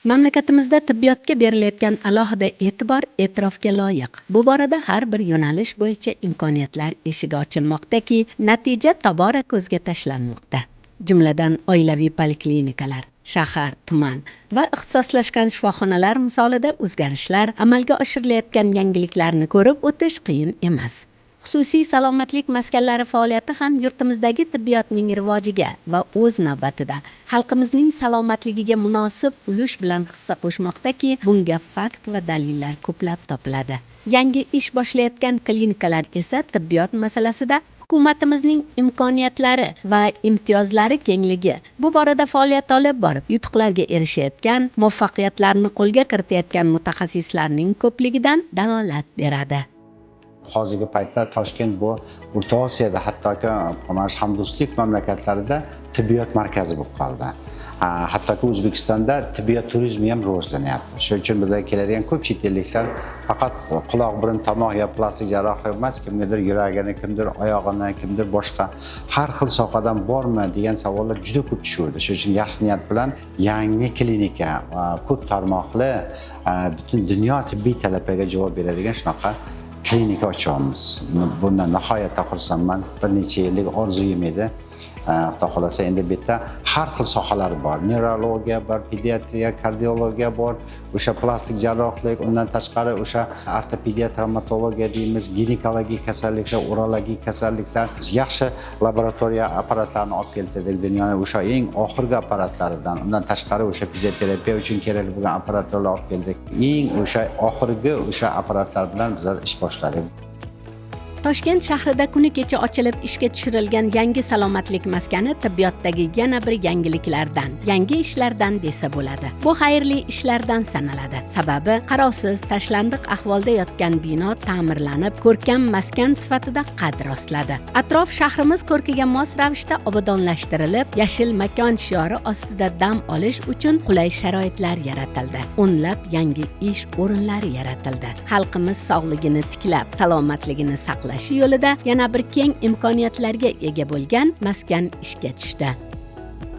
Mamlakatimizda tibbiyotga berilayotgan alohida e'tibor e'tirofga loyiq. Bu borada har bir yo'nalish bo'yicha imkoniyatlar eshigi ochilmoqdaki, natija tobora ko'zga tashlanmoqda. Jumladan, oilaviy poliklinikalar, shahar, tuman va ixtisoslashgan shifoxonalar misolida o'zgarishlar, amalga oshirilayotgan yangiliklarni ko'rib o'tish qiyin emas. Xususiy salomatlik maskanlari faoliyati ham yurtimizdagi tibbiyotning rivojiga va o'z navbatida xalqimizning salomatligiga munosib ulush bilan hissa qo'shmoqdaki, bunga fakt va dalillar ko'plab topiladi. Yangi ish boshlayotgan klinikalar esa tibbiyot masalasida hukumatimizning imkoniyatlari va imtiyozlari kengligi, bu borada faoliyat olib borib, yutuqlarga erishayotgan, muvaffaqiyatlarni qo'lga kiritayotgan mutaxassislarning ko'pligidan dalolat beradi. Hozirgi paytda Toshkent bu O'rta Osiyoda, hattoki mana shu hamdo'stlik mamlakatlarida tibbiyot markazi bo'lib qoldi. Hattoki O'zbekistonda tibbiyot turizmi ham rivojlanyapti. Shuning uchun bizga keladigan ko'p chet elliklar faqat quloq, burun, tomoq yo plastik jarrohlik emas, kimnidir yuragini, kimdir oyog'ini, kimdir boshqa har xil sohadan bormi degan savollar juda ko'p tushaverdi. Shuning uchun yaxshi niyat bilan yangi klinika, ko'p tarmoqli, butun dunyo tibbiy talablarga javob beradigan shunaqa klinika ochyapmiz. Bundan nihoyatda xursandman. Bir necha yillik orzuyim edi. Xudo xohlasa, endi bu yerda har xil sohalar bor. Nevrologiya bor, pediatriya, kardiologiya bor, o'sha plastik jarrohlik, undan tashqari o'sha ortopediya, travmatologiya deymiz, ginekologik kasalliklar, urologik kasalliklar. Yaxshi laboratoriya apparatlarini olib keltirdik, dunyoning o'sha eng oxirgi apparatlaridan. Undan tashqari o'sha fizioterapiya uchun kerak bo'lgan apparatlarni olib keldik. Eng o'sha oxirgi o'sha apparatlar bilan bizlar ish boshladik. Toshkent shahrida kuni kecha ochilib ishga tushirilgan yangi salomatlik maskani tibbiyotdagi yana bir yangiliklardan, yangi ishlardan desa bo'ladi. Bu xayrli ishlardan sanaladi. Sababi qarovsiz, tashlandiq ahvolda yotgan bino ta'mirlanib, ko'rkam maskan sifatida qad rostladi. Atrof shahrimiz ko'rkiga mos ravishda obodonlashtirilib, yashil makon shiori ostida dam olish uchun qulay sharoitlar yaratildi. O'nlab yangi ish o'rinlari yaratildi. Xalqimiz sog'ligini tiklab, salomatligini saqlash yo'lida yana bir keng imkoniyatlarga ega bo'lgan maskan ishga tushdi.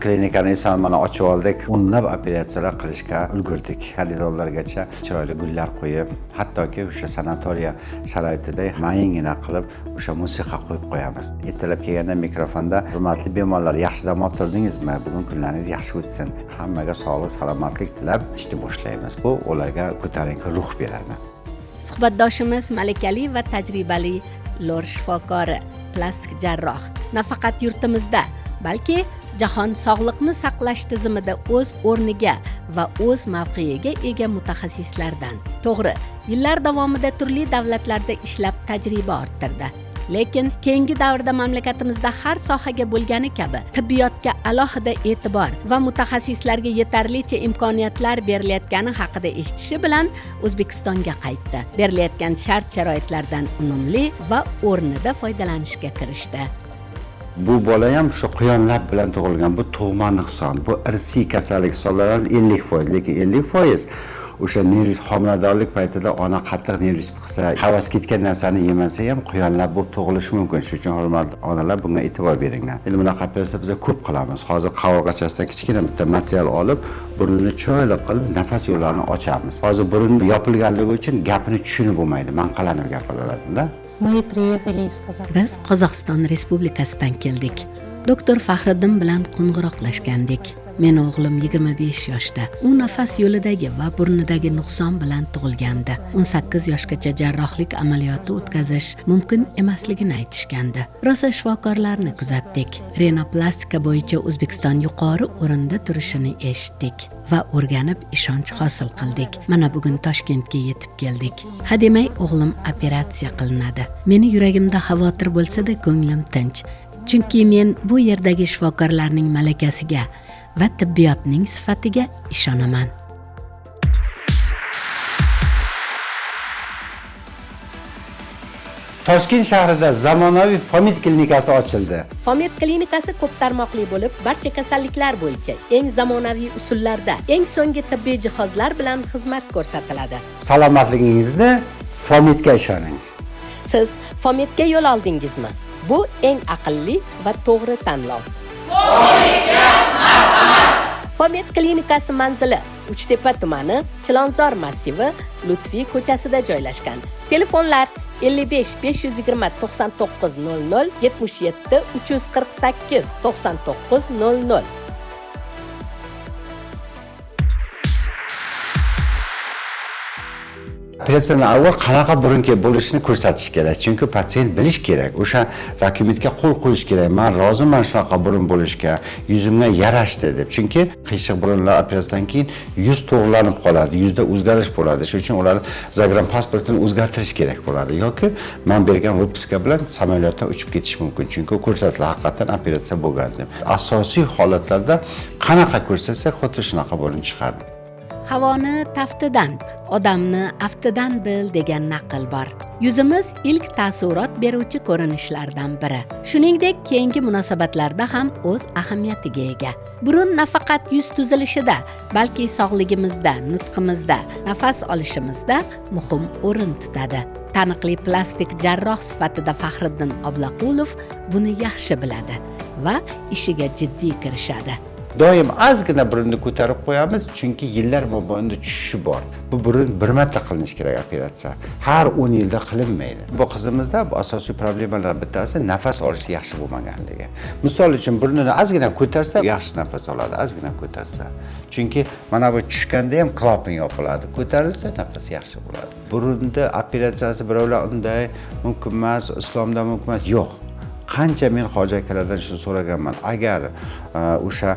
Klinikani esa mana ochib oldik. O'nlab operatsiyalar qilishga ulgurdik. Koridorlargacha chiroyli gullar qo'yib, hattoki o'sha sanatoriya sharoitida mayingina qilib o'sha musiqa qo'yib qo'yamiz. Ertalab kelganda mikrofonda: "Hurmatli bemorlar, yaxshi dam olib turdingizmi? Bugun kunlaringiz yaxshi o'tsin." Hammaga sog'lik, salomatlik tilab ishni boshlaymiz. Bu ularga ko'tarinki ruh beradi. Suhbatdoshimiz malakali va tajribali lor shifokori, plastik jarroh. Nafaqat yurtimizda, balki jahon sog'liqni saqlash tizimida o'z o'rniga va o'z mavqeiga ega mutaxassislardan. To'g'ri, yillar davomida turli davlatlarda ishlab tajriba orttirdi. Lekin keyingi davrda mamlakatimizda har sohaga bo'lgani kabi tibbiyotga alohida e'tibor va mutaxassislarga yetarlicha imkoniyatlar berilayotgani haqida eshitishi bilan O'zbekistonga qaytdi. Berilayotgan shart-sharoitlardan unumli va o'rnida foydalanishga kirishdi. Bu bola ham shu quyonlab bilan tug'ilgan. Bu tug'ma nuqson, bu irsiy kasallik hisoblanadi 50%, lekin 50% o'sha nerv homiladorlik paytida ona qattiq nervist qilsa, havas ketgan narsani yemasa ham quyonlab bo'lib tug'ilishi mumkin. Shuning uchun hurmatli onalar, bunga e'tibor beringlar. Endi bunaqa operatsiya biz ko'p qilamiz. Hozir qovurg'achasidan kichkina bitta material olib, burnini chiroyli qilib nafas yo'llarini ochamiz. Hozir burun yopilganligi uchun gapini tushunib bo'lmaydi, manqalanib gapiraladida. Мы приехали из Казахстана. Biz Qozog'iston Respublikasidan keldik. Doktor Faxriddin bilan qo'ng'iroqlashgandik. Meni o'g'lim 25 yoshda. U nafas yo'lidagi va burnidagi nuqson bilan tug'ilgandi. 18 yoshgacha jarrohlik amaliyoti o'tkazish mumkin emasligini aytishgandi. Rosa shifokorlarni kuzatdik. Rinoplastika bo'yicha O'zbekiston yuqori o'rinda turishini eshitdik va o'rganib ishonch hosil qildik. Mana bugun Toshkentga yetib keldik. Hademay o'g'lim operatsiya qilinadi. Meni yuragimda xavotir bo'lsa-da, ko'nglim tinch. Chunki men bu yerdagi shifokorlarning malakasiga va tibbiyotning sifatiga ishonaman. Toshkent shahrida zamonaviy Fomid klinikasi ochildi. Fomid klinikasi ko'p tarmoqli bo'lib, barcha kasalliklar bo'yicha eng zamonaviy usullarda, eng so'nggi tibbiy jihozlar bilan xizmat ko'rsatiladi. Salomatligingizni Fomidga ishoning. Siz Fomidga yo'l oldingizmi? Bu eng aqlli va to'g'ri tanlov. Fomid klinikasi manzili: Uchtepa tumani, Chilonzor massivi, Lutfiy ko'chasida joylashgan. Telefonlar 55 520 99 00, 77 348 99 00. Operatsiyadan avval qanaqa burun bo'lishini ko'rsatish kerak, chunki patsient bilish kerak, o'sha dokumentga qo'l qo'yish kerak, man roziman shunaqa burun bo'lishga, yuzimga yarashdi deb. Chunki qiyshiq burunlar operatsiyadan keyin yuz to'g'rilanib qoladi, yuzda o'zgarish bo'ladi. Shuning uchun ular загранпаспорт ini o'zgartirish kerak bo'ladi yoki man bergan выписка bilan samolyotda uchib ketish mumkin, chunki ko'rsatiladi haqiqatdan operatsiya bo'lgan deb. Asosiy holatlarda qanaqa ko'rsatsak, xuddi shunaqa burun chiqadi. Havoni taftidan, odamni aftidan bil degan naql bor. Yuzimiz ilk taassurot beruvchi ko'rinishlardan biri. Shuningdek, keyingi munosabatlarda ham o'z ahamiyatiga ega. Burun nafaqat yuz tuzilishida, balki sog'ligimizda, nutqimizda, nafas olishimizda muhim o'rin tutadi. Taniqli plastik jarroh sifatida Faxriddin Oblaqulov buni yaxshi biladi va ishiga jiddiy kirishadi. Doim ozgina burunni ko'tarib qo'yamiz, chunki yillar mobaynida tushishi bor. Bu burun bir marta qilinishi kerak operatsiya. Har 10 yilda qilinmaydi. Bu qizimizda bu asosiy problemalar bittasi nafas olishi yaxshi bo'lmaganligi. Misol uchun burnini ozgina ko'tarsa yaxshi nafas oladi, ozgina ko'tarsa. Chunki mana bu tushganda ham klapan yopiladi. Ko'tarilsa nafas yaxshi bo'ladi. Burunni operatsiyasi birovlar unday mumkin emas, islomda mumkin emas, yo'q. Qancha men hoji akalardan shuni so'raganman, agar o'sha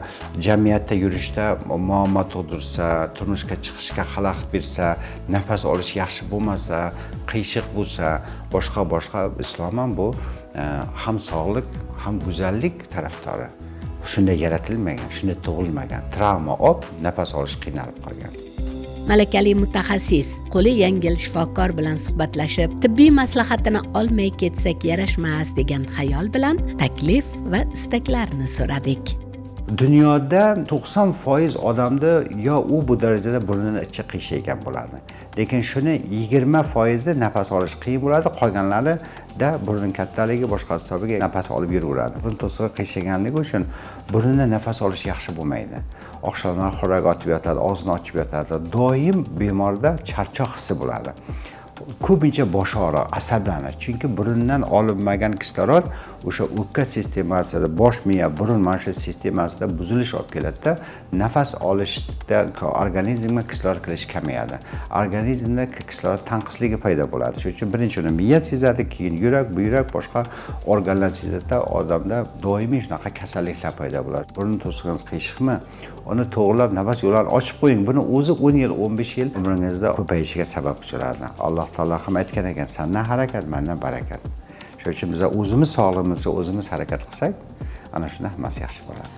jamiyatda yurishda muammo tug'dirsa, turmushga chiqishga xalaqit bersa, nafas olish yaxshi bo'lmasa, qiyshiq bo'lsa, boshqa boshqa, islom ham bu ham sog'lik, ham go'zallik tarafdori. Shunday yaratilmagan, shunday tug'ilmagan. Travma olib, nafas olish qiynalib qolgan. Malakali mutaxassis, qo'li yengil shifokor bilan suhbatlashib, tibbiy maslahatini olmay ketsak yarashmas degan xayol bilan taklif va istaklarni so'radik. Dunyoda 90% odamda yo u bu darajada burnini ichi qiyshaygan bo'ladi. Lekin shuni 20% nafas olish qiyin bo'ladi, qolganlarida burun kattaligi boshqa hisobiga nafas olib yuraveradi. Burun to'sig'i qiyshayganligi uchun burnida nafas olish yaxshi bo'lmaydi. Oqshomlar xo'rak otib yotadi, og'zini ochib yotadi. Doim bemorda charchoq hissi bo'ladi. Ko'pincha bosh og'riq, asablanadi. Chunki burundan olinmagan kislorod o'sha o'pka sistemasida, bosh miya, burun mana shu sistemasida buzilish olib keladida, nafas olishda organizmga kislorod kirishi kamayadi. Organizmda kislorod tanqisligi paydo bo'ladi. Shuning uchun birinchi uni miya sezadi, keyin yurak, buyrak, boshqa organlar sezadida, odamda doimiy shunaqa kasalliklar paydo bo'ladi. Burun to'sig'ingiz qiyshiqmi? Uni to'g'rilab nafas yo'llarini ochib qo'ying. Buni o'zi 10 yil, 15 yil umringizda ko'payishiga sabab bo'ladi. Alloh taolo ham aytgan ekan, sandan harakat, mendan barakat. Shuning uchun biz o'zimiz sog'lig'imizga o'zimiz harakat qilsak, ana shunda hammasi yaxshi bo'ladi.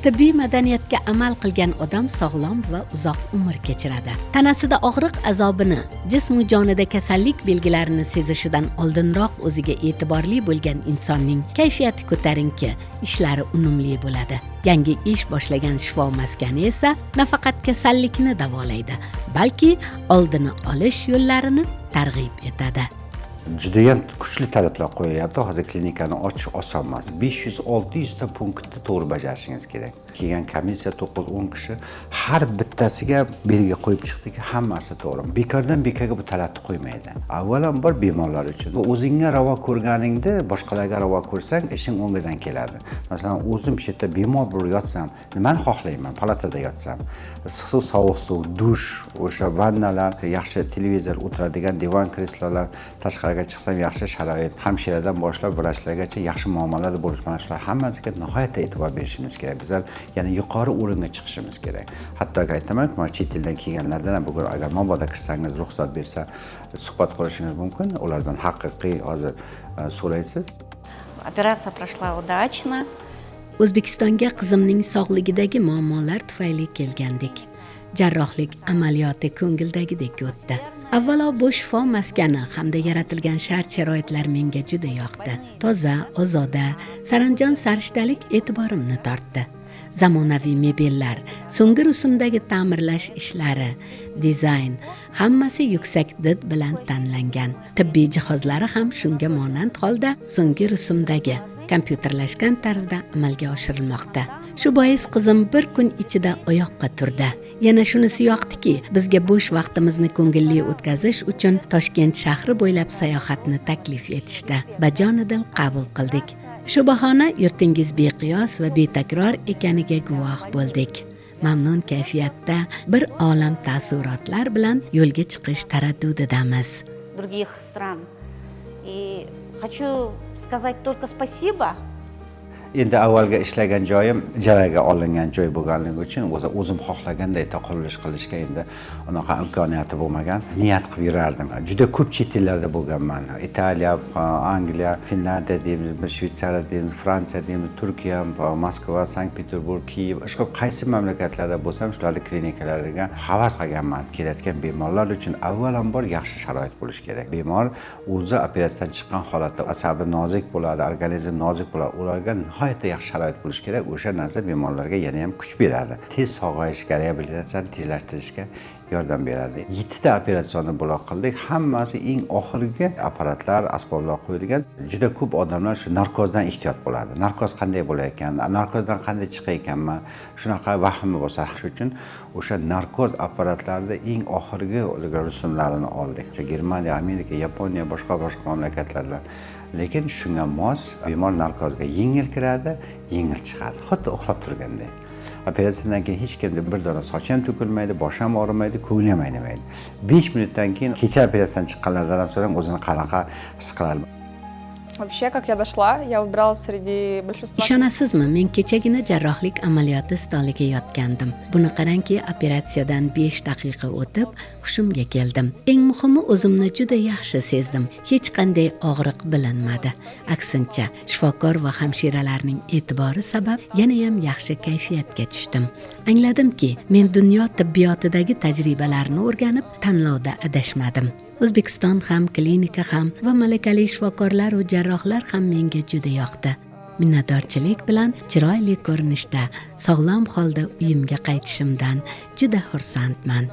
Tibbiy madaniyatga amal qilgan odam sog'lom va uzoq umr kechiradi. Tanasida og'riq azobini, jismu jonida kasallik belgilarini sezishidan oldinroq o'ziga e'tiborli bo'lgan insonning kayfiyati ko'tarinki, ishlari unumli bo'ladi. Yangi ish boshlagan shifo maskani esa nafaqat kasallikni davolaydi, balki oldini olish yo'llarini targ'ib etadi. Judayam kuchli talablar qo'yilyapti. Hozir klinikani ochish oson emas. 500-600 ta punktni to'g'ri bajarishingiz kerak. Kelgan komissiya 9-10 kishi har bittasiga belgi qo'yib chiqdiki, hammasi to'g'ri. Bekordan bekorga bu talabni qo'ymaydi. Avvalambor bemorlar uchun. Bu o'zingga ravo ko'rganingni boshqalarga ravo ko'rsang, ishing o'ngidan keladi. Masalan, o'zim shu yerda bemor bo'lib yotsam, nimani xohlayman? Palatada yotsam, issiq suv, sovuq suv, dush, o'sha vannalar, yaxshi televizor, o'tiradigan divan, kreslolar, tashqariga chiqsam yaxshi sharoit, hamshiradan boshlab vrachlargacha yaxshi muomalada bo'lish, mana shular hammasiga nihoyatda e'tibor berishimiz kerak. Bizlar yana yuqori o'ringa chiqishimiz kerak. Hattoki aytamanki, mana chet eldan kelganlardan ham bugun agar mabodo kirsangiz, ruxsat bersa suhbat qurishingiz mumkin. Ulardan haqiqiy hozir so'raysiz. Операция прошла удачно. O'zbekistonga qizimning sog'ligidagi muammolar tufayli kelgandik. Jarrohlik amaliyoti ko'ngildagidek o'tdi. Avvalo bu shifo maskani hamda yaratilgan shart-sharoitlar menga juda yoqdi. Toza, ozoda, saranjom sarishtalik e'tiborimni tortdi. Zamonaviy mebellar, so'nggi rusumdagi ta'mirlash ishlari, dizayn hammasi yuksak did bilan tanlangan. Tibbiy jihozlari ham shunga monand holda so'nggi rusumdagi kompyuterlashgan tarzda amalga oshirilmoqda. Shu bois qizim bir kun ichida oyoqqa turdi. Yana shunisi yoqdiki, bizga bo'sh vaqtimizni ko'ngilli o'tkazish uchun Toshkent shahri bo'ylab sayohatni taklif etishdi. Bajonidil qabul qildik. Shu bahona yurtingiz beqiyos va betakror ekaniga guvoh bo'ldik. Mamnun kayfiyatda bir olam taassurotlar bilan yo'lga chiqish taraddudidamiz. Других стран. И хочу сказать только спасибо. Endi avvalgi ishlagan joyim ijaraga olingan joy bo'lganligi uchun o'zim xohlaganday qurilish qilishga endi unaqa imkoniyati bo'lmagan. Niyat qilib yurardim. Juda ko'p chet ellarda bo'lganman. Italiya, Angliya, Finlandiya deymiz, Shvetsariya deymiz, Fransiya deymiz, Turkiya, Moskva, Sankt-Peterburg, Kiyev, ishqilib qaysi mamlakatlarda bo'lsam shularning klinikalariga havas qilganman. Kelayotgan bemorlar uchun avvalambor yaxshi sharoit bo'lishi kerak. Bemor o'zi operatsiyadan chiqqan holatda asabi nozik bo'ladi, organizm nozik bo'ladi. Ularga nihoyatda yaxshi sharoit bo'lishi kerak. O'sha narsa bemorlarga yana ham kuch beradi. Tez sog'ayishga, reabilitatsiyani tezlashtirishga yordam beradi. 7 ta operatsiyani blok qildik. Hammasi eng oxirgi apparatlar, asboblar qo'yilgan. Juda ko'p odamlar shu narkozdan ehtiyot bo'ladi. Narkoz qanday bo'lar ekan? Narkozdan qanday chiqar ekanman? Shunaqa vahima bo'lsa, shu uchun o'sha narkoz apparatlarida eng oxirgi rusumlarini oldik. O'sha Germaniya, Amerika, Yaponiya, boshqa mamlakatlardan. Lekin shunga mos bemor narkozga yengil kiradi, yengil chiqadi. Xuddi uxlab turganday. Operatsiyadan keyin hech kimda bir dona sochi ham to'kilmaydi, boshi ham og'rimaydi, ko'ngli ham aynimaydi. 5 minutdan keyin kecha operatsiyadan chiqqanlardan so'ng o'zini qanaqa his qiladi? Вообще, как я дошла, я выбирала среди большинства... Ishonasizmi, men kechagina jarrohlik amaliyoti stoliga yotgandim. Buni qarangki, operatsiyadan 5 daqiqa o'tib, hushimga keldim. Eng muhimi, o'zimni juda yaxshi sezdim. Hech qanday og'riq bilinmadi. Aksincha, shifokor va hamshiralarning e'tibori sabab yana ham yaxshi kayfiyatga tushdim. Angladimki, men dunyo tibbiyotidagi tajribalarni o'rganib, tanlovda adashmadim. O'zbekiston ham, klinika ham va malakali shifokorlar va jarrohlar ham menga juda yoqdi. Minnatdorchilik bilan chiroyli ko'rinishda, sog'lom holda uyimga qaytishimdan juda xursandman.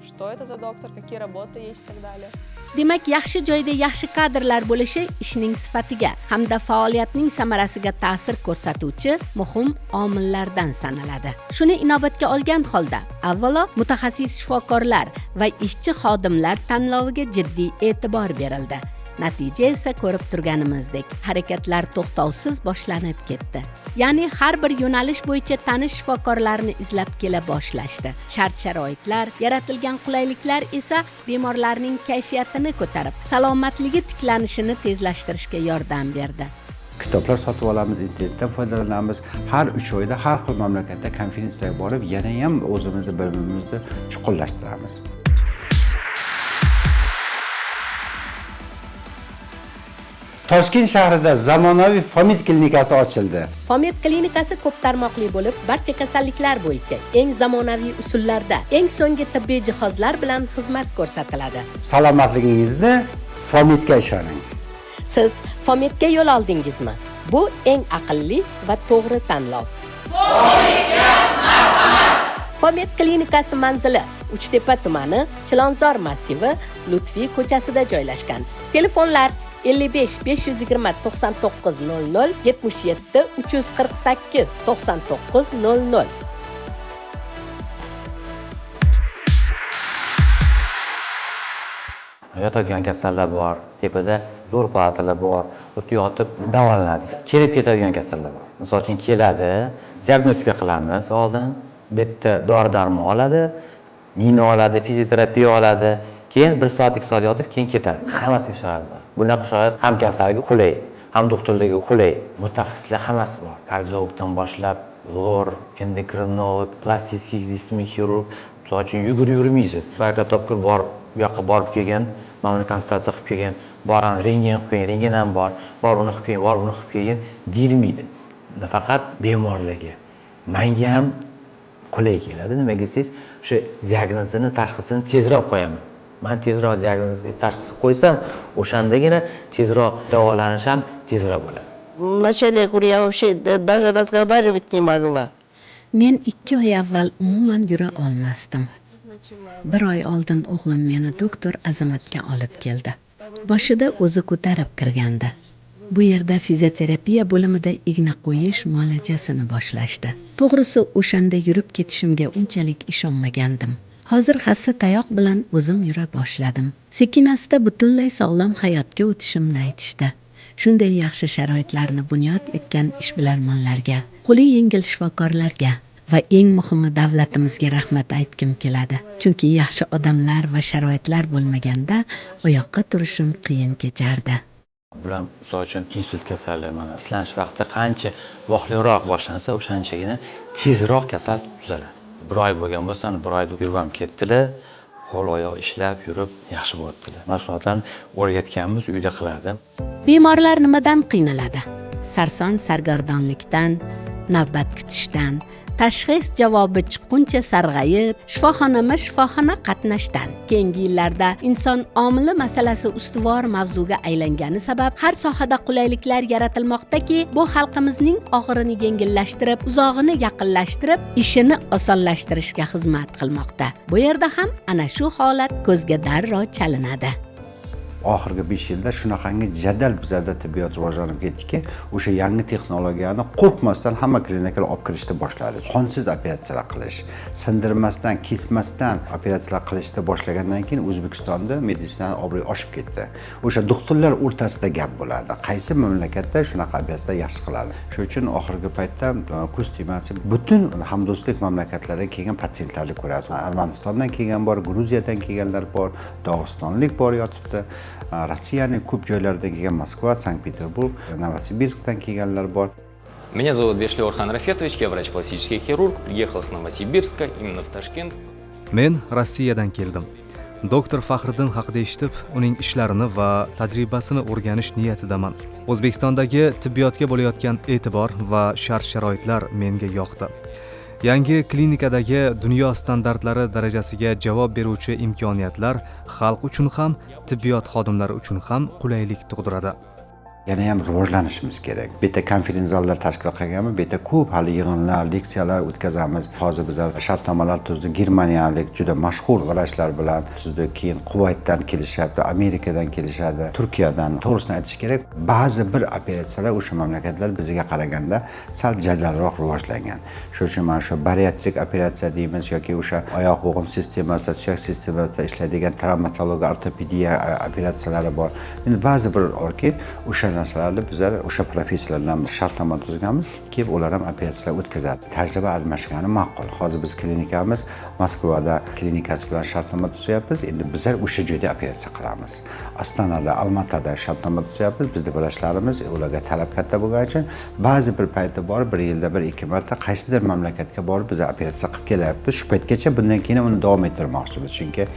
Что это за доктор, какие работы есть и так далее. Demak, yaxshi joyda yaxshi kadrlar bo'lishi ishning sifatiga hamda faoliyatning samarasiga ta'sir ko'rsatuvchi muhim omillardan sanaladi. Shuni inobatga olgan holda, avvalo mutaxassis shifokorlar va ishchi xodimlar tanloviga jiddiy e'tibor berildi. Natija esa ko'rib turganimizdek, harakatlar to'xtovsiz boshlanib ketdi. Ya'ni har bir yo'nalish bo'yicha tanish shifokorlarni izlab kela boshlashdi. Shart-sharoitlar, yaratilgan qulayliklar esa bemorlarning kayfiyatini ko'tarib, salomatligi tiklanishini tezlashtirishga yordam berdi. Kitoblar sotib olamiz, internetdan foydalanamiz. Har 3 oyda har xil mamlakatda konferensiyaga borib, yana ham o'zimizni bilimimizni chuqurlashtiramiz. Toshkent shahrida zamonaviy Fomed klinikasi ochildi. Fomed klinikasi ko'p tarmoqli bo'lib, barcha kasalliklar bo'yicha eng zamonaviy usullarda, eng so'nggi tibbiy jihozlar bilan xizmat ko'rsatiladi. Salomatligingizni Fomedga ishoning. Siz Fomedga yo'l oldingizmi? Bu eng aqlli va to'g'ri tanlov. Fomedga marhamat! Fomed klinikasi manzili Uchtepa tumani, Chilonzor massivi, Lutfiy ko'chasida joylashgan. Telefonlar 55 520 99 00 77 348 99 00. Yotadigan kasallar bor, tepada zo'r palatalar bor, u yerda yotib davolanadi. Kelib ketadigan kasallar bor. Misol uchun keladi, diagnostika qilamiz oldin, bu yerda dori-darmon oladi, nina oladi, fizioterapiya oladi, keyin 1 soat 2 soat yotib keyin ketadi. Hammasiga sharoit bor. Bunaqa sharoit ham kasalga qulay, ham doktorlarga qulay. Mutaxassislar hammasi bor. Kardiologdan boshlab, lor, endokrinolog, plastik xirurg, misol uchun yugurib yurmaysiz. Baraka topkur borib, bu yoqqa borib kelgan, mana buni konsultatsiya qilib kelgan, bor rentgen qilib kelgan, rentgen ham bor, bor uni qilib kelgan, bor buni qilib kelgan deyilmaydi. Nafaqat bemorlarga, menga ham qulay keladi. Nimaga desangiz, o'sha diagnozini, tashxisini tezroq qo'yaman. Men tezroq diagnozga tashxis qo'ysam, o'shandagina tezroq davolanish ham tezroq bo'ladi. Вначале, я говорю, я вообще даже разговаривать не могла. Men 2 oy avval umuman yura olmasdim. 1 oy oldin o'g'lim meni doktor Azamatga olib keldi. Boshida o'zi ko'tarib kirgandi. Bu yerda fizioterapiya bo'limida igna qo'yish muolajasini boshlashdi. To'g'risi, o'shanda yurib ketishimga unchalik ishonmagandim. Hozir hassa tayoq bilan o'zim yura boshladim. Sekin-asta butunlay sog'lom hayotga o'tishimni aytishdi. Shunday yaxshi sharoitlarni bunyod etgan ishbilarmonlarga, qo'li yengil shifokorlarga va eng muhimi, davlatimizga rahmat aytgim keladi. Chunki yaxshi odamlar va sharoitlar bo'lmaganda oyoqqa turishim qiyin kechardi. Bular, misol uchun, insult kasali, mana, tiklanish vaqti qancha vaqtliroq boshlansa, o'shanchagina tezroq kasal tuzaladi. Bir oy bo'lgan bo'lsa, bir oyda yurib ham ketdilar, qo'l oyoq ishlab, yurib, yaxshi bo'lyaptilar. Mashg'ulotlarni o'rgatganmiz, uyda qiladi. Bemorlar nimadan qiynaladi? Sarson sargardonlikdan, navbat kutishdan, tashxis javobi chiqquncha sarg'ayib, shifoxonama shifoxona qatnashdan. Keyingi yillarda inson omili masalasi ustuvor mavzuga aylangani sabab har sohada qulayliklar yaratilmoqdaki, bu xalqimizning og'irini yengillashtirib, uzog'ini yaqinlashtirib, ishini osonlashtirishga xizmat qilmoqda. Bu yerda ham ana shu holat ko'zga darrov chalinadi. Oxirgi 5 yilda shunaqangi jadal bizlarda tibbiyot rivojlanib ketdiki, o'sha yangi texnologiyani qo'rqmasdan hamma klinikalar olib kirishni boshladi. Qonsiz operatsiyalar qilish, sindirmasdan, kesmasdan operatsiyalar qilishni boshlagandan keyin O'zbekistonda meditsinani obro'yi oshib ketdi. O'sha doktorlar o'rtasida gap bo'ladi, qaysi mamlakatda shunaqa operatsiyalar yaxshi qiladi. Shuning uchun oxirgi paytda ko'z tegmasin, butun hamdo'stlik mamlakatlaridan kelgan patsientlarni ko'rasiz. Armanistondan kelgan bor, Gruziyadan kelganlar bor, dog'istonlik bor yotibdi, Rossiyaning ko'p joylaridan kelgan, Moskva, Sankt Peterburg, Novosibirskdan kelganlar bor. Меня зовут Бешли Орхан Рафетович, я врач-пластический хирург, приехал с Новосибирска именно в Ташкент. Men Rossiyadan keldim. Doktor Faxriddin haqida eshitib, uning ishlarini va tajribasini o'rganish niyatidaman. O'zbekistondagi tibbiyotga bo'layotgan e'tibor va shart sharoitlar menga yoqdi. Yangi klinikadagi dunyo standartlari darajasiga javob beruvchi imkoniyatlar xalq uchun ham, tibbiyot xodimlari uchun ham qulaylik tug'diradi. Yana ham rivojlanishimiz kerak. Bu yerda konferens-zallar tashkil qilganmiz, bu yerda ko'p hali yig'inlar, leksiyalar o'tkazamiz. Hozir bizlar shartnomalar tuzdik, germaniyalik juda mashhur vrachlar bilan tuzdik. Keyin Quvaytdan kelishyapti, Amerikadan kelishadi, Turkiyadan. To'g'risini aytish kerak, ba'zi bir operatsiyalar o'sha mamlakatlar bizga qaraganda sal jadalroq rivojlangan. Shuning uchun mana shu bariatrik operatsiya deymiz yoki o'sha oyoq bo'g'im sistemasida, suyak sistemasida ishlaydigan travmatologiya, ortopediya operatsiyalari bor. Endi ba'zi bir orki o'sha narsalarni bizlar o'sha professorlar bilan shartnoma tuzganmiz, kelib ular ham operatsiyalar o'tkazadi. Tajriba almashgani ma'qul. Hozir biz klinikamiz Moskvada klinikasi bilan shartnoma tuzyapmiz, endi bizlar o'sha joyda operatsiya qilamiz. Ostonada, Olmaotada shartnoma tuzyapmiz. Bizni vrachlarimiz, ularga talab katta bo'lgani uchun ba'zi bir payti borib, bir yilda bir ikki marta qaysidir mamlakatga borib, biz operatsiya qilib kelyapmiz shu paytgacha. Bundan keyin ham uni davom ettirmoqchimiz, chunki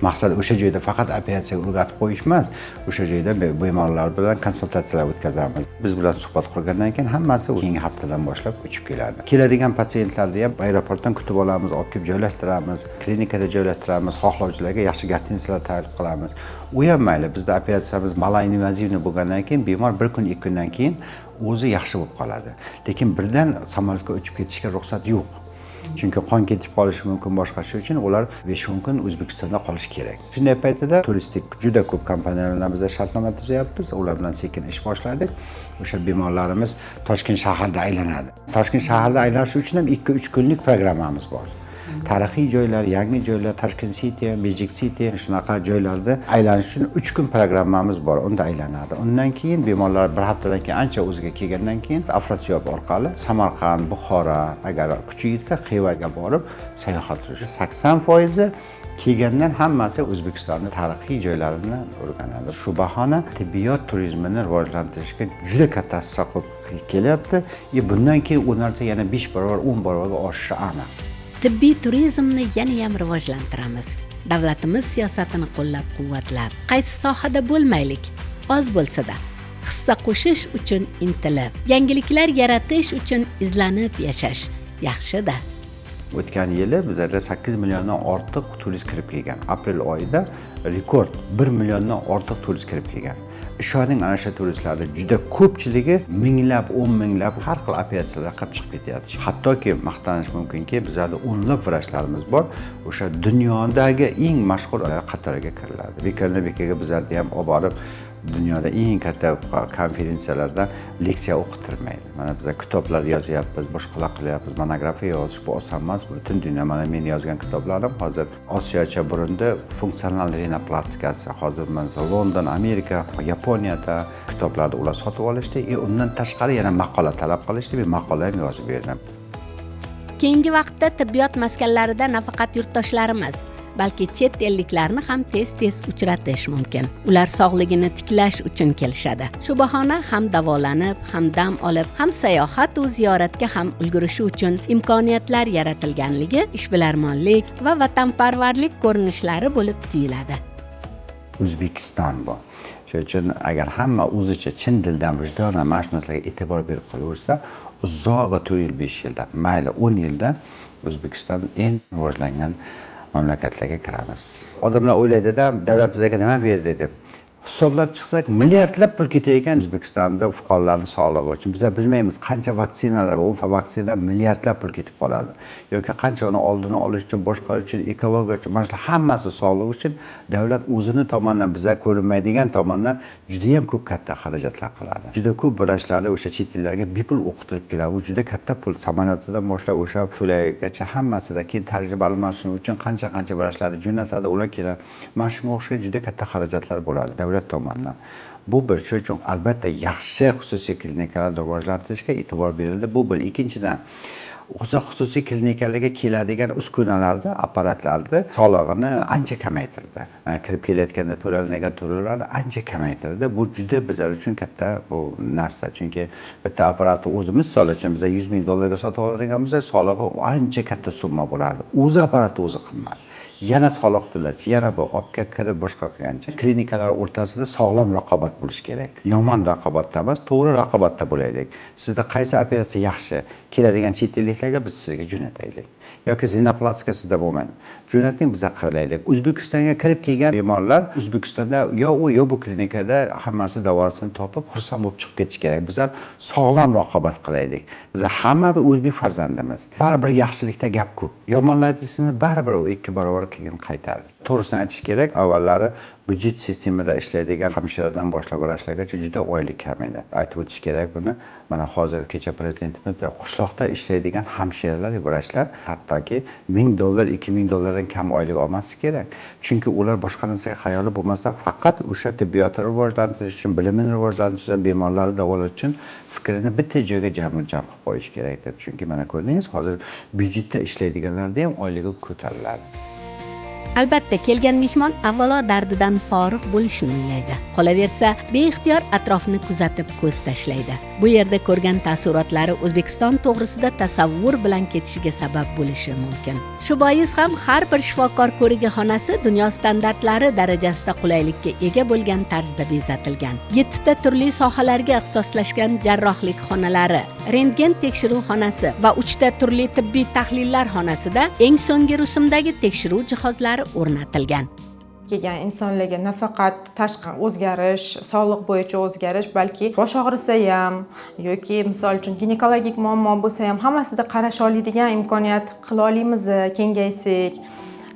maqsad o'sha joyda faqat operatsiyaga o'rgatib qo'yish emas, o'sha joyda bemorlar bilan konsultatsiyalar o'tkazamiz. Biz bilan suhbat qurgandan keyin hammasi keyingi haftadan boshlab uchib keladi. Keladigan patsientlarni ham aeroportdan kutib olamiz, olib kelib joylashtiramiz, klinikada joylashtiramiz, xohlovchilarga yaxshi гостиница lar tayyor qilamiz. U ham mayli, bizda operatsiyamiz малоинвазивный bo'lgandan keyin bemor bir kun, 2 kundan keyin o'zi yaxshi bo'lib qoladi. Lekin birdan samolyotga uchib ketishga ruxsat yo'q, chunki qon ketib qolishi mumkin, boshqa. Shu uchun ular 5-10 kun O'zbekistonda qolishi kerak. Shunday paytida turistik juda ko'p kompaniyalar bilan biz shartnoma tuzyapmiz, ular bilan sekin ish boshladik. O'sha bemorlarimiz Toshkent shahrida aylanadi. Toshkent shahrida aylanish uchun ham 2-3 kunlik programmamiz bor. Tarixiy joylar, yangi joylar, Tashkent City, Magic City, shunaqa joylarda aylanish uchun 3 kun programmamiz bor, unda aylanadi. Undan keyin bemorlar bir haftadan keyin ancha o'ziga kelgandan keyin Afrosiyob orqali Samarqand, Buxoro, agar kuchi yetsa, Xivaga borib sayohat qilish. 80 foizi kelgandan hammasi O'zbekistonni tarixiy joylarini o'rganadi. Shu bahona tibbiyot turizmini rivojlantirishga juda katta hissa qo'shib kelyapti и bundan keyin u narsa yana 5 barobar, 10 barobarga oshishi aniq. Tibbiy turizmni yanayam rivojlantiramiz. Davlatimiz siyosatini qo'llab quvvatlab, qaysi sohada bo'lmaylik, oz bo'lsa-da hissa qo'shish uchun intilib, yangiliklar yaratish uchun izlanib yashash yaxshi-da. O'tgan yili bizlarda 8 milliondan ortiq turist kirib kelgan. Aprel oyida rekord, 1 milliondan ortiq turist kirib kelgan. Ishoning, ana shu turistlarni juda ko'pchiligi minglab, 10 minglab har xil operatsiyalar qilib chiqib ketyapti. Hattoki maqtanish mumkinki, bizlarda o'nlab vrachlarimiz bor, o'sha dunyodagi eng mashhur qatoriga kiriladi. Bekordan bekorga bizlarni ham olib borib Dunyoda eng katta konferensiyalarda leksiya o'qitirmaydi. Mana biz kitoblar yozyapmiz, boshqalar qilyapmiz, monografiya yozish bu oson emas. Butun dunyo, mana men yozgan kitoblarim hozir Osiyocha burunda funksional rinoplastikasi, hozir mana London, Amerika, Yaponiyada kitoblarni ular sotib olishdi. Undan tashqari yana maqola talab qilishdi, men maqola ham yozib berdim. Keyingi vaqtda tibbiyot maskanlarida nafaqat yurtdoshlarimiz, balki chet elliklarni ham tez-tez uchratish mumkin. Ular sog'ligini tiklash uchun kelishadi. Shu bahona ham davolanib, ham dam olib, ham sayohat va ziyoratga ham ulgurishi uchun imkoniyatlar yaratilganligi ishbilarmonlik va vatanparvarlik ko'rinishlari bo'lib tuyuladi. O'zbekiston bu. Shuning uchun agar hamma o'zicha chin dildan, vijdonan mana shu narsaga e'tibor berib qilaversa, uzog'i 4 yil, 5 yilda, mayli 10 yilda O'zbekiston eng rivojlangan mamlakatlarga kiramiz. Odamlar o'ylaydida, davlat bizga nima berdi deb. Hisoblab chiqsak, milliardlab pul ketayotgan O'zbekistonda fuqarolarning sog'lig'i uchun. Biz bilmaymiz qancha vaksinalar, u vaksina milliardlab pul ketib qoladi. Yoki qancha uni oldini olish uchun, boshqa uchun, ekologiya uchun, mana shu hammasi sog'liq uchun davlat o'zini tomonidan, bizga ko'rinmaydigan tomondan juda ham ko'p katta xarajatlar qiladi. Juda ko'p vrachlarni o'sha chet ellarga bepul o'qitirib keladi. U juda katta pul, samolyotdan boshlab o'sha to'lagacha hammasida, keyin tajriba almashinuv uchun qancha-qancha vrachlarni jo'natadi, ular keladi. Mana shunga o'xshagan juda katta xarajatlar bo'ladi davlat tomonidan. Bu bir, shuning uchun albatta yaxshi xususiy klinikalarni rivojlantirishga e'tibor berildi. Bu bir. Ikkinchidan, o'sha xususiy klinikalarga keladigan uskunalarni, apparatlarni solig'ini ancha kamaytirdi. Kirib kelayotganda to'lanadigan to'lovlarni ancha kamaytirdi. Bu juda bizlar uchun katta bu narsa, chunki bitta apparatni o'zimiz misol uchun biz 100 ming dollarga sotib oladigan bo'lsak, solig'i ancha katta summa bo'lardi. O'zi apparatni o'zi qimmat. Yana soliq to'lash, yana bu olib kirib boshqa qilgancha klinikalar o'rtasida sog'lom raqobat bo'lishi kerak. Yomon raqobatda emas, to'g'ri raqobatda bo'laylik. Sizda qaysi operatsiya yaxshi keladigan chet elliklarga biz sizga jo'nataylik. Yoki rinoplastika sizda bo'lmaydi. Jo'nating, biz qilaylik. O'zbekistonga kirib kelgan bemorlar O'zbekistonda yo u yo bu klinikada hammasi davosini topib, xursand bo'lib chiqib ketish kerak. Bizlar sog'lom raqobat qilaylik. Biz hamma bir o'zbek farzandimiz. Baribir yaxshilikda gap ko'p. Yomonlar deysizmi, baribir u 2 barobar keyin qaytadi. To'g'risini aytish kerak, avvallari byudjet sistemada ishlaydigan hamshiradan boshlab vrachlargacha juda oylik kam edi. Aytib o'tish kerak buni. Mana hozir kecha prezidentimiz qishloqda ishlaydigan hamshiralar, vrachlar hattoki 1000 dollar, 2000 dollardan kam oylik olmasligi kerak. Chunki ular boshqa narsaga xayoli bo'lmasdan faqat o'sha tibbiyotni rivojlantirish uchun, bilimini rivojlantirish uchun, bemorlarni davolash uchun fikrini bitta joyga jam qilib qo'yish kerak deb. Chunki mana ko'rdingiz, hozir byudjetda ishlaydiganlarda ham oyligi ko'tariladi. Albatta, kelgan mehmon avvalo dardidan forig' bo'lishni o'ylaydi. Qolaversa, beixtiyor atrofni kuzatib ko'z tashlaydi. Bu yerda ko'rgan taassurotlari O'zbekiston to'g'risida tasavvur bilan ketishiga sabab bo'lishi mumkin. Shu bois ham har bir shifokor ko'rigi xonasi dunyo standartlari darajasida qulaylikka ega bo'lgan tarzda bezatilgan. 7 ta turli sohalarga ixtisoslashgan jarrohlik xonalari, rentgen tekshiruv xonasi va 3 ta turli tibbiy tahlillar xonasida eng so'nggi rusumdagi tekshiruv jihozlari o'rnatilgan. Kelgan insonlarga nafaqat tashqi o'zgarish, sog'liq bo'yicha o'zgarish, balki bosh og'risa ham yoki misol uchun ginekologik muammo bo'lsa ham hammasida qarasha oladigan imkoniyat qila olamiz, kengaysak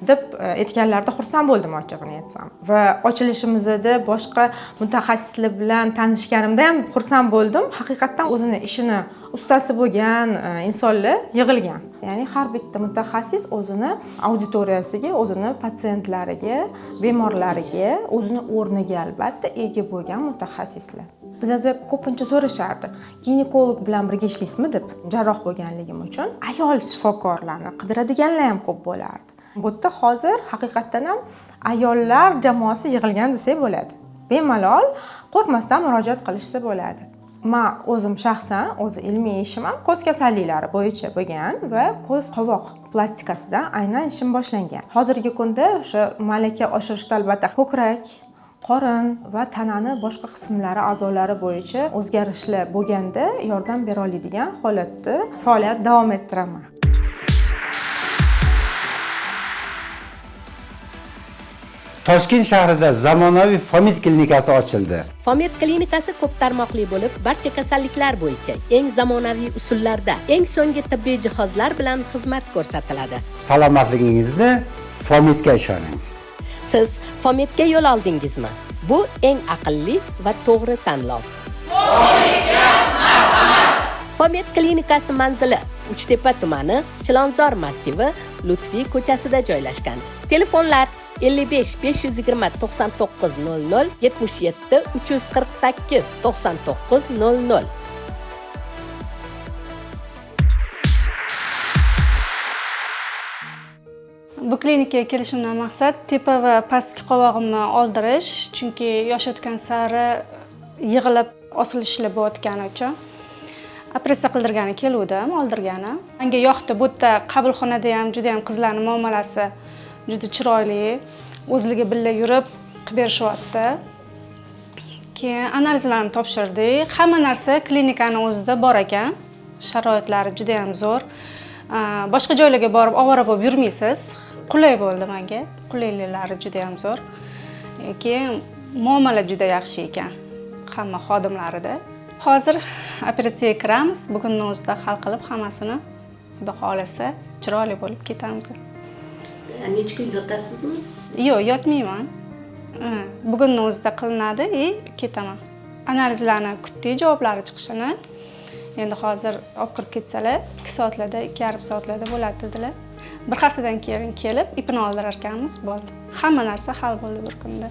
deb aytganlarida xursand bo'ldim, ochig'ini aytsam. Va ochilishimizda boshqa mutaxassislar bilan tanishganimda ham xursand bo'ldim. Haqiqatdan o'zini ishini ustasi bo'lgan insonlar yig'ilgan. Ya'ni har bitta mutaxassis o'zini auditoriyasiga, o'zini patsientlariga, bemorlariga, o'zini o'rniga albatta ega bo'lgan mutaxassislar. Bizada ko'pincha so'rashardi, ginekolog bilan birga ishlaysizmi deb, jarroh bo'lganligim uchun ayol shifokorlarni qidiradiganlar ham ko'p bo'lardi. Bu yerda hozir haqiqatdan ham ayollar jamoasi yig'ilgan desak bo'ladi. Bemalol qo'rqmasdan murojaat qilishsa bo'ladi. Men o'zim shaxsan, o'zi ilmiy ishim ham ko'z kasalliklari bo'yicha bo'lgan va ko'z qovoq plastikasidan aynan ishim boshlangan. Hozirgi kunda o'sha malaka oshirishda albatta ko'krak, qorin va tanani boshqa qismlari, a'zolari bo'yicha o'zgarishlar bo'lganda yordam bera oladigan holatda faoliyat davom ettiraman. Toshkent shahrida zamonaviy Fomed klinikasi ochildi. Fomed klinikasi ko'p tarmoqli bo'lib, barcha kasalliklar bo'yicha eng zamonaviy usullarda, eng so'nggi tibbiy jihozlar bilan xizmat ko'rsatiladi. Salomatligingizni Fomedga ishoning. Siz Fomedga yo'l oldingizmi? Bu eng aqlli va to'g'ri tanlov. Fomed klinikasi manzili: Uchtepa tumani, Chilonzor massivi, Lutfiy ko'chasida joylashgan. Telefonlar: 55 520 99 00, 77 348 99 00. Bu klinikaga kelishimdan maqsad tepa va pastki qovog'imni oldirish, chunki yosh o'tgan sari yig'ilib osilishlar bo'layotgani uchun operatsiya qildirgani keluvdim, oldirgani. Menga yoqdi, bu yerda qabulxonada ham juda ham qizlarning muomalasi juda chiroyli, o'zligi birga yurib qilib berishyapti. Keyin analizlarni topshirdik. Hamma narsa klinikani o'zida bor ekan. Sharoitlari juda ham zo'r. Boshqa joylarga borib ovora bo'lib yurmaysiz. Qulay bo'ldi menga. Qulayliklari juda ham zo'r. Keyin muomala juda yaxshi ekan hamma xodimlarida. Hozir operatsiyaga kiramiz. Bugunni o'zida hal qilib hammasini, Xudo xohlasa, chiroyli bo'lib ketamiz. Necha kun yotasizmi? Yo'q, yotmayman. Bugunni o'zida qilinadi и ketaman. Analizlarni kutdik, javoblari chiqishini. Endi hozir olib kirib ketsalar, 2 soatlarda, 2,5 soatlarda bo'ladi dedilar. Bir haftadan keyin kelib ipini oldirar ekanmiz, bo'ldi. Hamma narsa hal bo'ldi bir kunda.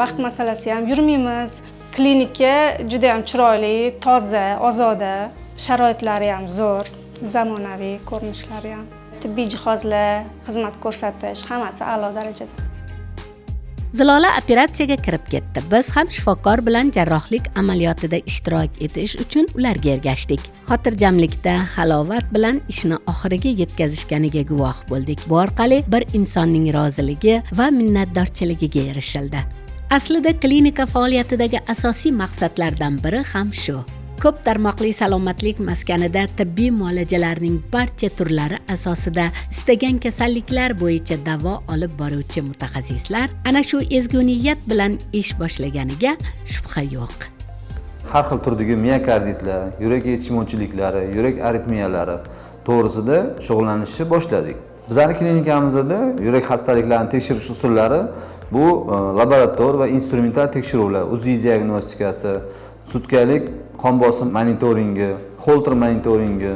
Vaqt masalasi ham yurmaymiz. Klinika juda ham chiroyli, toza, ozoda, sharoitlari ham zo'r, zamonaviy ko'rinishlari ham. Tibbiy jihozlar, xizmat ko'rsatish hammasi a'lo darajada. Zilola operatsiyaga kirib ketdi. Biz ham shifokor bilan jarrohlik amaliyotida ishtirok etish uchun ularga ergashdik. Xotirjamlikda, halovat bilan ishni oxiriga yetkazishganiga guvoh bo'ldik. Bu orqali bir insonning roziligi va minnatdorchiligiga erishildi. Aslida klinika faoliyatidagi asosiy maqsadlardan biri ham shu. Ko'p tarmoqli salomatlik maskanida tibbiy muolajalarning barcha turlari asosida istagan kasalliklar bo'yicha davo olib boruvchi mutaxassislar ana shu ezgu niyat bilan ish boshlaganiga shubha yo'q. Har xil turdagi miokarditlar, yurak yetishmovchiliklari, yurak aritmiyalari to'g'risida shug'ullanishni boshladik. Bizning klinikamizda yurak xastaliklarini tekshirish usullari bu laborator va instrumental tekshiruvlar, UZI diagnostikasi, sutkalik qon bosim monitoringi, Holter monitoringi,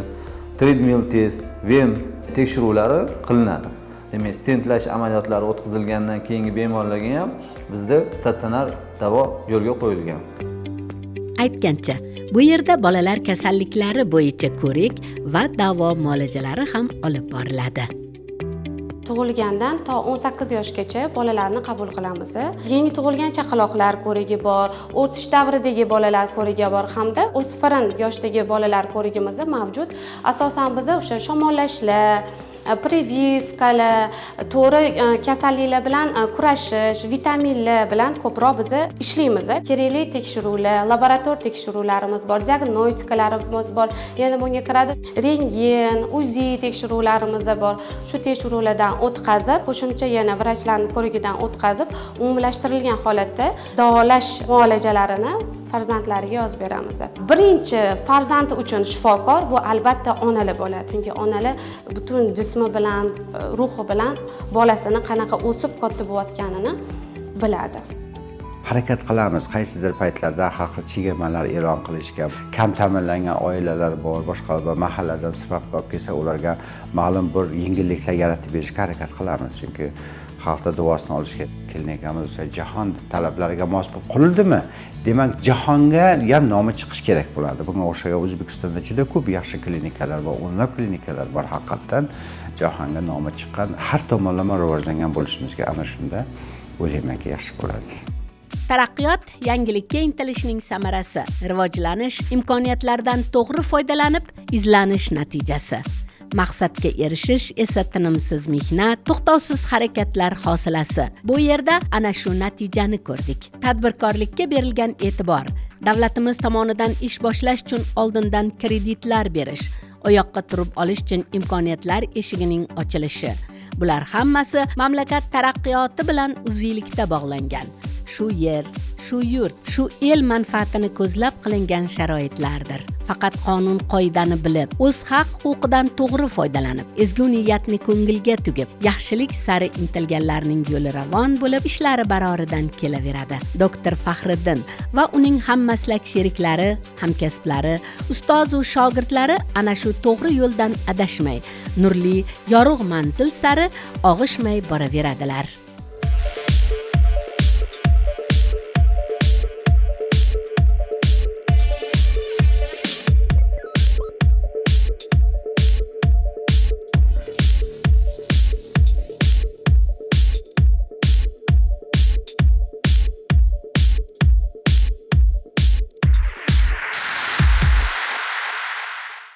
treadmill test, VEM tekshiruvlari qilinadi. Demak, stentlash amaliyotlari o'tkazilgandan keyingi bemorlarga ham bizda statsionar davo yo'lga qo'yilgan. Aytgancha, bu yerda bolalar kasalliklari bo'yicha ko'rik va davo muolajalari ham olib boriladi. Tug'ilgandan to 18 yoshgacha bolalarni qabul qilamiz. Yangi tug'ilgan chaqaloqlar ko'rigi bor, o'tish davridagi bolalar ko'rigi bor hamda o'spirin yoshdagi bolalar ko'rigimiz mavjud. Asosan biz o'sha shamollashlar, privivkalar, to'g'ri kasalliklar bilan kurashish, vitaminlar bilan ko'proq biz ishlaymiz. Kerakli tekshiruvlar, laborator tekshiruvlarimiz bor, diagnostikalarimiz bor. Yana bunga kiradi rentgen, UZI tekshiruvlarimiz bor. Shu tekshiruvlardan o'tkazib, qo'shimcha yana vrachlarning ko'rigidan o'tkazib, umumlashtirilgan holatda davolash muolajalarini farzandlariga yozib beramiz. Birinchi farzandi uchun shifokor bu albatta onalar bo'ladi. Chunki onalar butun jismi bilan, ruhi bilan bolasini qanaqa o'sib katta bo'layotganini biladi. Harakat qilamiz qaysidir paytlarda har xil chegirmalar e'lon qilishga. Kam ta'minlangan oilalar bor, boshqalar bor, mahalladan spravka olib kelsa, ularga ma'lum bir yengilliklar yaratib berishga harakat qilamiz. Chunki xalqda duosini olishga klinikamiz o'sha jahon talablariga mos bo'lib qurildimi? Demak, jahonga ham nomi chiqish kerak bo'ladi. Bunga o'xshagan O'zbekistonda juda ko'p yaxshi klinikalar bor, o'nlab klinikalar bor, haqiqatdan jahonga nomi chiqqan, har tomonlama rivojlangan bo'lishimizga ana shunda o'ylaymanki yaxshi bo'ladi. Taraqqiyot yangilikka intilishning samarasi, rivojlanish imkoniyatlardan to'g'ri foydalanib, izlanish natijasi. Maqsadga erishish esa tinimsiz mehnat, to'xtovsiz harakatlar hosilasi. Bu yerda ana shu natijani ko'rdik. Tadbirkorlikka berilgan e'tibor, davlatimiz tomonidan ish boshlash uchun oldindan kreditlar berish, oyoqqa turib olish uchun imkoniyatlar eshigining ochilishi. Bular hammasi mamlakat taraqqiyoti bilan uzviylikda bog'langan. Shu yer, shu yurt, shu el manfaatini ko'zlab qilingan sharoitlardir. Faqat qonun qoidani bilib, o'z haq huquqidan to'g'ri foydalanib, ezgu niyatni ko'ngilga tugib, yaxshilik sari intilganlarning yo'li ravon bo'lib, ishlari baroridan kelaveradi. Doktor Faxriddin va uning hammaslak sheriklari, hamkasblari, ustozu shogirdlari ana shu to'g'ri yo'ldan adashmay, nurli yorug' manzil sari og'ishmay boraveradilar.